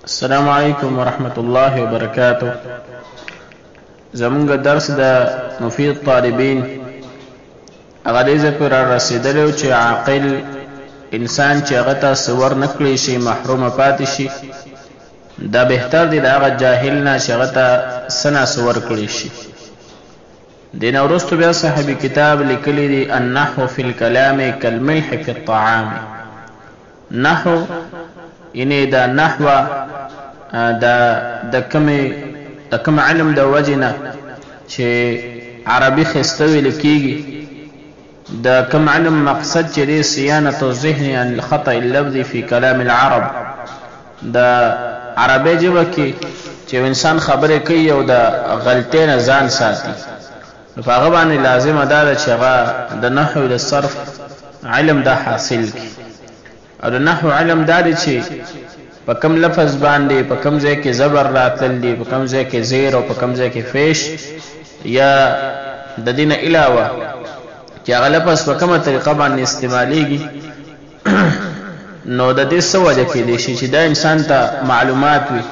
السلام علیکم ورحمت الله وبرکاته. زمونږ درس د مفید طالبین هغه دې ځای پورې رارسېدلی و چې عاقل انسان چې هغه ته څه ورنه کړی شي، محرومه پاتې شي، دا بهتر دی د هغه جاهل نه چې هغه ته څه نا څه ورکړی شي. دې نه وروسته بیا صاحب کتاب لیکلی دی النحو فی الکلام کالملح فی الطعام. نحو یعنی دا نحو دا د کومې د کوم علم د وجې نه چې عربي ښایسته ویل کېږي، د کوم علم مقصد چې دی صیانة الذهن عن الخطأ اللفظي فی کلام العرب. د عربي ژبه کې چې یو انسان خبرې کوي او د غلطۍ نه ځان ساتي، نو په هغه باندې لازمه دا ده چې هغه د نحو د صرف علم دا حاصل کړي. او د نحو علم دا دی چې په کوم لفظ باندې په کوم ځای کې زبر راتلل دي، په کوم ځای کې زیر او په کوم ځای کې فیش، یا د دې نه علاوه چې هغه لفظ په کومه طریقه باندې استعمالیږي، نو د دې څه وجه کېدای شي چې دا انسان ته معلومات وي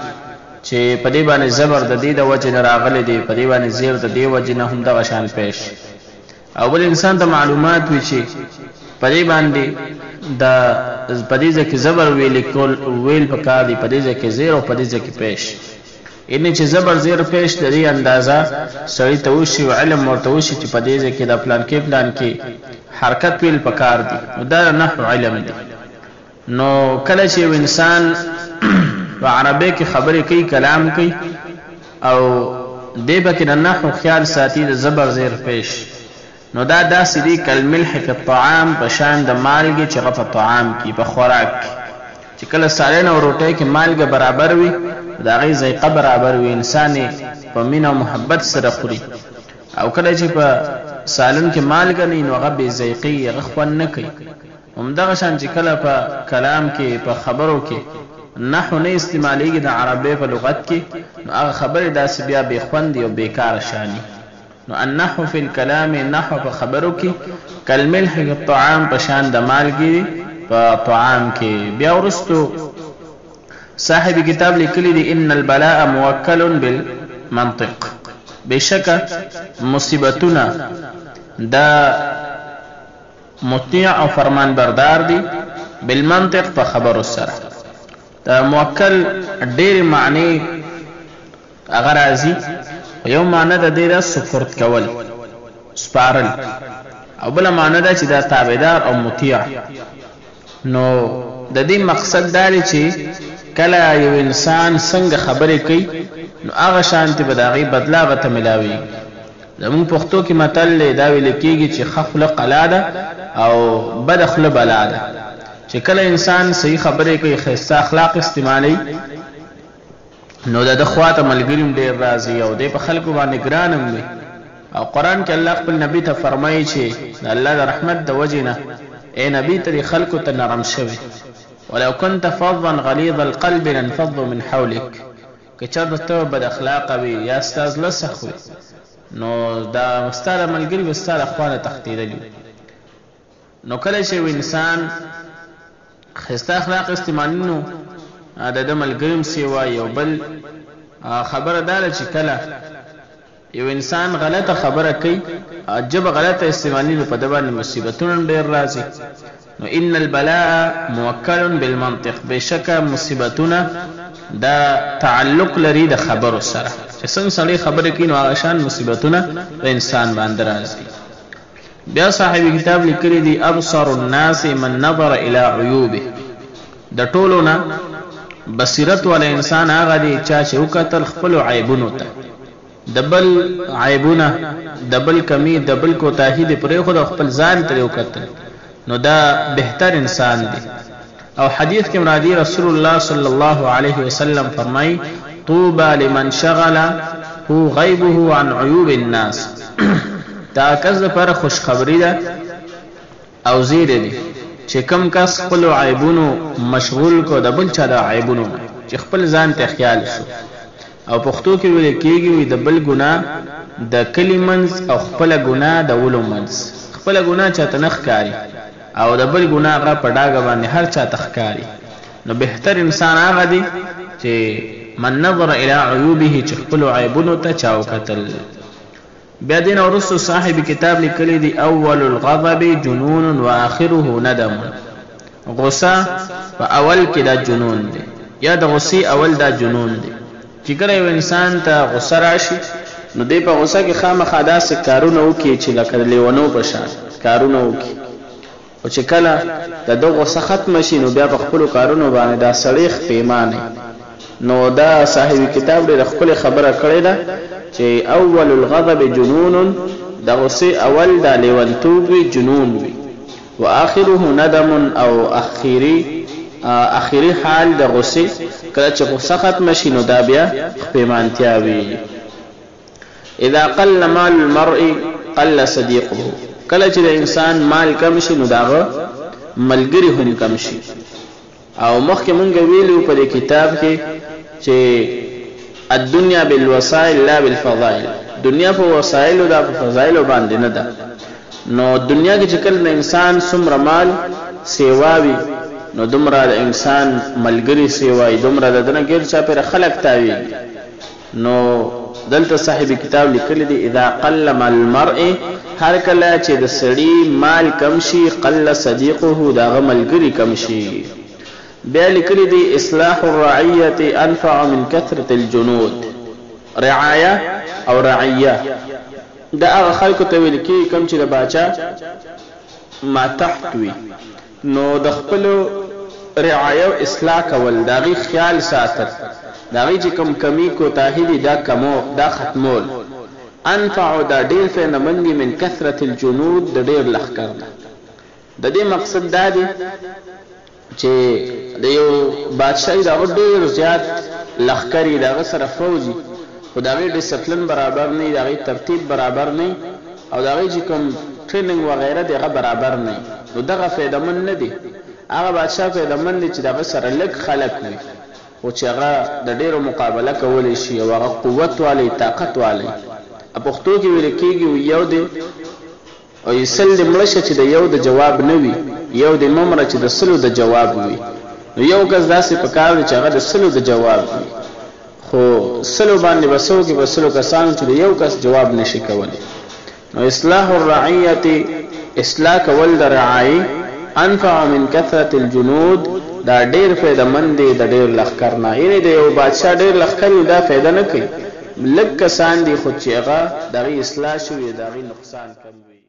چې په دې باندې زبر د دې د وجې نه راغلی دی، په دې باندې زیر د دې وجې نه هم دغه شان پیش. او بل انسان ته معلومات وي چې په دې باندې د په دې ځای کې زبر ویل کول ویل پکار دي، په دې ځای کې زیر او په دې ځای کې پیش. یعنې چې زبر زیر پیش د دې اندازه سړي ته وشي او علم ورته وشي چې په دې ځای کې د پلان کې پلان کې حرکت ویل پکار دي، نو دا نحو علم دی. نو کله چې یو انسان په عربۍ کې خبرې کوي، کلام کوي، او دی پکې د نحو خیال ساتي د زبر زیر پیش، نو دا داسې دی کالملح فی الطعام، په شان د مالګې چې هغه په طعام کې، په خوراک کې، چې کله سالن او روټۍ کې مالګه برابر وي، د هغې ذایقه برابر وي، انسان یې په مینه او محبت سره خوري. او کله چې په سالن کې مالګه نه وي، نو هغه بې ذایقې، هغه خوند نه کوي. همدغه شان چې کله په کلام کې، په خبرو کې نحو نه استعمالیږي د عربۍ په لغت کې، نو هغه خبرې داسې بیا بې خوندې او بېکاره شاني. نو النحو فی الکلام، نحو په خبرو کې کالملح فی الطعام، په شان د مالګې په طعام کې. بیا وروسته صاحب کتاب لیکلی دی ان البلاء موکل بالمنطق. بېشکه مصیبتونه دا مطیع او فرمان بردار دي بالمنطق، په خبرو سره. د موکل ډېرې معنی هغه راځي، یو معنی د دې ده سپرد کول، سپارل، او بله معنی ده چې دا تابعدار او مطیع. نو د دې مقصد دا دی چې کله یو انسان څنګه خبرې کوي، نو هغه شانتې به د هغې بدله هغه ته ملاویږي. زمونږ پښتو کې متل دی، دا ویل کېږي چې ښه خوله قلا ده او بده خوله بلا ده. چې کله انسان صحیح خبرې کوي، ښایسته اخلاق استعمالوي، نو د ده خوا ته ملګري هم ډېر راځي او دی په خلکو باندې ګران هم وي. او قرآن کې الله خپل نبي ته فرمایي چې د الله د رحمت د وجې نه ای نبي ته دې خلکو ته نرم شوی، ولو كنت فظا غلیظ القلب لانفضوا من حولک. که چېرته ته بد اخلاقه وي یا ستا زړه سخت وي، نو دا ستا د ملګري به ستا له خوا نه تښتېدلي. نو کله چې یو انسان ښایسته اخلاق استعمالوي، نو د ده ملګري هم څه وایي. او بل خبره دا ده چې کله یو انسان غلطه خبره کوي، ژبه غلطه استعمالوي، نو په ده باندې مصیبتونه هم ډېر راځي. نو ان البلاء موکل بالمنطق، بېشکه مصیبتونه دا تعلق لري د خبرو سره، چې څنګه سړی خبرې کوي، نو هغه شان مصیبتونه په انسان باندې راځي. بیا صاحب کتاب لیکلی دی ابصر الناس من نظر الى عیوبه. د ټولو نه بصیرت والا انسان هغه دی چا چې وکتل خپلو عیبونو ته. د بل عیبونه، د بل کمی، د بل کوتاهي دې پرېښود او خپل ځان ته دې وکتل، نو دا بهتر انسان دی. او حدیث کې مرادي رسول الله صلی الله علیه وسلم فرمایي طوبى لمن شغله غیبه عن عیوب الناس. دا کس لپاره خوشخبری ده او زیری دی چې کم کس خپلو عیبونو مشغول کو د بل چا د عیبونو نه، چې خپل ځان ته خیال شو. او پښتو کې ویل کېږي وي د بل ګناه د کلي منځ او خپله ګناه د ولو منځ. خپله ګناه چاته نه ښکاري او د بل ګناه هغه په ډاګه باندې هر چاته ښکاري. نو بهتر انسان هغه دی چې چې من نظر الی عیوبه چې خپلو عیبونو ته چا وکتل. بیا دې نه وروسته صاحب کتاب لیکلي دي اول الغضب جنون و آخره ندم. غصه په اول کې دا جنون دی، یا د غصې اول دا جنون دی چې کله یو انسان ته غصه راشي نو دی په غصه کې خامخا داسې کارونه وکړي چې لکه د لیونو په شان کارونه وکړي، خو چې کله د ده غصه ختمه شي نو بیا په خپلو کارونو باندې دا سړی ښپېمانه. نو دا صاحب کتاب ډېره ښکلې خبره کړې ده چې اول الغضب جنون، د غصې اول دا لیونتوب وي، جنون وي، وآخره ندم، او اخري اخري حال د غصې کله چې غصه ختمه شي نو دا بیا ښپېمانتیا وي. اذا قل مال المرء قل صدیقه، کله چې د انسان مال کم شي نو د هغه ملګري هم کم شي. او مخکې مونږ ویلي وو په دې کتاب کې چې الدنیا بالوسائل لا بالفضائل، دنیا په وسایلو ده په فضایلو باندې نه ده. نو دنیا کې چې کله د انسان څومره مال سیوا وي نو دومره د انسان ملګري سیوا وي، دومره د ده نه ګیر چاپېره خلک تاویږي. نو دلته صاحب کتاب لیکلی دی اذا قل مال المرء، هر کله چې د سړي مال کم شي، قل صدیقه، د هغه ملګري کم شي. بیا لیکلی دی اصلاح الرعیة انفع من کثرة الجنود. رعایه او رعیه دا هغه خلکو ته ویل کیږي کوم چې د باچا ماتحت وي، نو د خپلو رعایه او اصلاح کول، د هغوی خیال ساتل، د هغوی چې کوم کمي کوتاهي دي دا کمو دا ختمول، انفع دا ډېر فایده مند دي من کثرة الجنود د ډېر لښکر نه. د دې مقصد دا دی چې د یو بادشاه وي د هغه ډېر زیات لښکر وي، د هغه سره فوج وي، خو د هغې ډسپلن برابر نه وي، د هغې ترتیب برابر نه وي او د هغې چې کوم ټریننګ وغیره دی هغه برابر نه وي، نو دغه فایده مند نه دی. هغه بادشاه فایده مند دی چې د هغه سره لږ خلک وي خو چې هغه د ډېرو مقابله کولی شي او هغه قوت والی، طاقت والی. پښتو کې ویل کېږي یو دی وایي سل دې مړه شه چې د یو د جواب نه وي، یو دې مه مره چې د سلو د جواب وي. نو یو کس داسې په کار دی چې هغه د سلو د جواب وي، خو سلو باندې به څه وکړي په سلو کسانو چې د یو کس جواب نه شي کولی. نو اصلاح الرعیة، اصلاح کول د رعایې، انفع من کثرة الجنود، دا ډېر فایده مند دی د ډېر لښکر نه، یعنې د یو بادشاه ډېر لښکر وي دا فایده نه کوي، لږ کسان دي خو چې هغه د هغوی اصلاح شوي د هغوی نقصان کم وي.